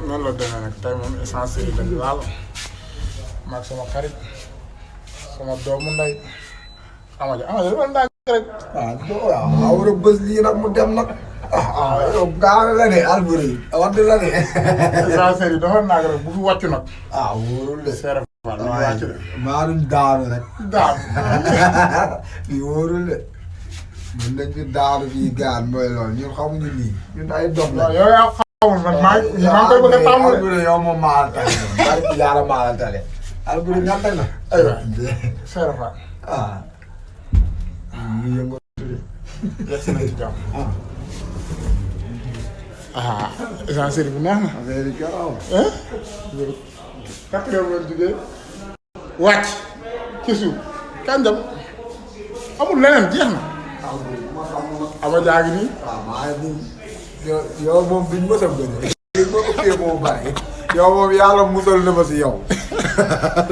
noonu la demee nag tey moom essentiel yi lañ laal maag sama xarit sama doomu ndey Amadia dafa ndànk rek. waaw war a bës lii nag mu dem nag. yow gaaw la de Alboury wax dëgg la de. essentiel yi dafa ndànk rek bu fi wàccu nag. wóorul de. Serap Fall mi ngi wàcc de. maa duñ daanu rek. daanu. fii wóorul de. mën nañ fi daanu fii gaan mooy loolu ñun xamuñu lii ñun ay dof la. yow yaa xamul man maa ngi koy bëgg a tàmm de. Alboury yow moom maa la tale. bari yàlla maa la tale. Alboury ñaata na. aywa Serap Fall. ñu yëngu. yegg si nañ ci jàmm. essentiel bi neex na. affaire yi garaaw. quatre heures ngeen jugee wàcc ci suuf kan dem amul leneen jeex na. Amadia ngi nii. maa ngi nii. yow moom duñ mës a bëri. duñ ma ëppee moo bari. yow moom yàlla musal na ma si yow.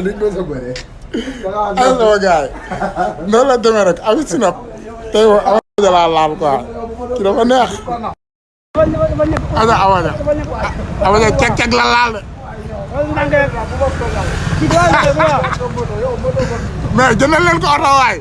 duñ mës a bëri. ay sama gars yi noonu la demee rek amit sinap tey moom Amadia laa laal quoi ci dafa neex. Amadia ceg la laal de. mais jëndal leen ko oto waay.